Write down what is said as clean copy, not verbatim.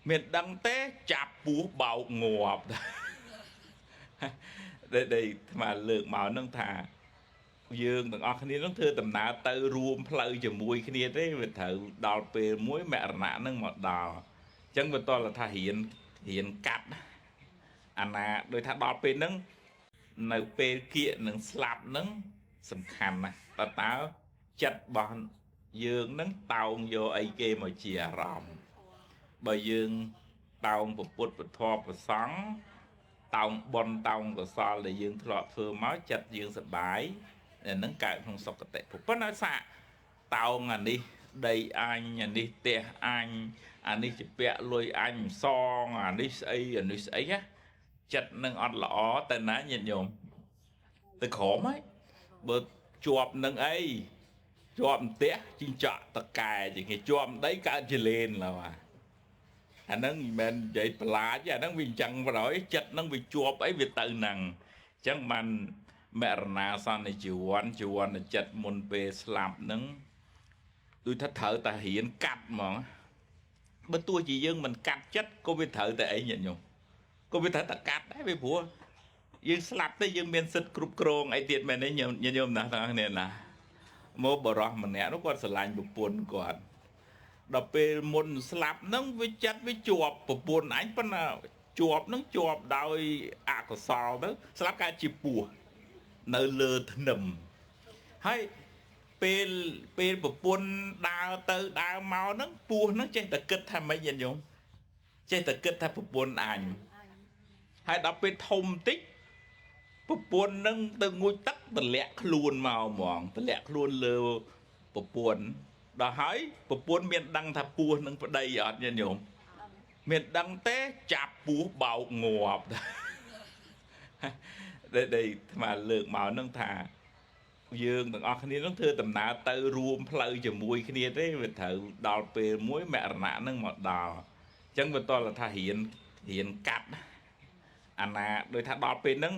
មានដឹងទេចាប់ពោះបោកងាប់ដែលដែលអាត្មាលើកមកនឹងថាយើងទាំងអស់គ្នានឹងធ្វើដំណើរទៅរួមផ្លូវជាមួយគ្នាទេវាត្រូវដល់ពេលមួយមរណៈនឹងមកដល់អញ្ចឹងវាតលថារៀនរៀនកាត់អាណាដោយថាដល់ពេលហ្នឹងនៅពេលគៀកនឹងស្លាប់ហ្នឹងសំខាន់ណាស់តើតើចិត្តរបស់យើងនឹងតោងយកអីគេមកជាអារម្មណ៍បើយើងតោងពុទ្ធពធប្រសង្ឃតោងបុណ្យតោងកុសលដែលយើងធ្លាប់ធ្វើមកចិត្តយើងសប្បាយអាហ្នឹងកើតក្នុងសុគតិភពប៉ុន្តែសាកតោងអានេះដីអញអានេះផ្ទះអញអានេះជាពាក់លុយអញមិនសងអានេះស្អីអានេះស្អីណាចិត្តនឹងអត់ល្អទៅណាញាតិញោមទៅក្រមហើយបើជាប់នឹងអីជាប់ផ្ទះជីងចក់តកែជាងគេជាប់ដីកើតជាលេនឡើយអាហ្នឹងមិនមែននិយាយប្រឡាចទេអាហ្នឹងវាអញ្ចឹងបណ្ដោយចិត្តហ្នឹងវាជាប់អីវាទៅហ្នឹងអញ្ចឹងបានមរណាសន្និជីវ័នជីវ័នចិត្តមុនពេលស្លាប់ហ្នឹងដូចថាត្រូវតែរៀនកាត់ហ្មងបើទោះជាយើងមិនកាត់ចិត្តក៏វាត្រូវតែអីញាតិញោមក៏វាត្រូវតែកាត់ដែរវាព្រោះយើងស្លាប់ទៅយើងមានសិទ្ធិគ្រប់គ្រងអីទៀតមែនទេញោមញោមណាទាំងអស់គ្នាណាមកបរោះម្នាក់នោះគាត់ស្រឡាញ់ប្រពន្ធគាត់ដល់ពេលមុនស្លាប់ហ្នឹងវាចិត្តវាជាប់ប្រពន្ធអញប៉ុន្តែជាប់ហ្នឹងជាប់ដោយអកុសលទៅស្លាប់កើតជាពស់នៅលើធ្នឹមហើយពេលពេលប្រពន្ធដើរទៅដើរមកហ្នឹងពស់ហ្នឹងចេះតែគិតថាម៉េចញាតិញោមចេះតែគិតថាប្រពន្ធអញហើយដល់ពេលធំតិចប្រពន្ធនឹងទៅងូតទឹកតម្លាក់ខ្លួនមកហ្មងតម្លាក់ខ្លួនលើប្រពន្ធដល់ហើយប្រពន្ធមានដឹងថាពស់នឹងប្តីអត់ញាតិញោមមានដឹងទេចាប់ពស់បោកងាប់ដែលដែលអាត្មាលើកមកនឹងថាយើងទាំងអស់គ្នានឹងធ្វើដំណើរទៅរួមផ្លូវជាមួយគ្នាទេវាត្រូវដល់ពេលមួយមរណៈនឹងមកដល់អញ្ចឹងវាតលថារៀនរៀនកាត់អាណាដោយថាដល់ពេលហ្នឹង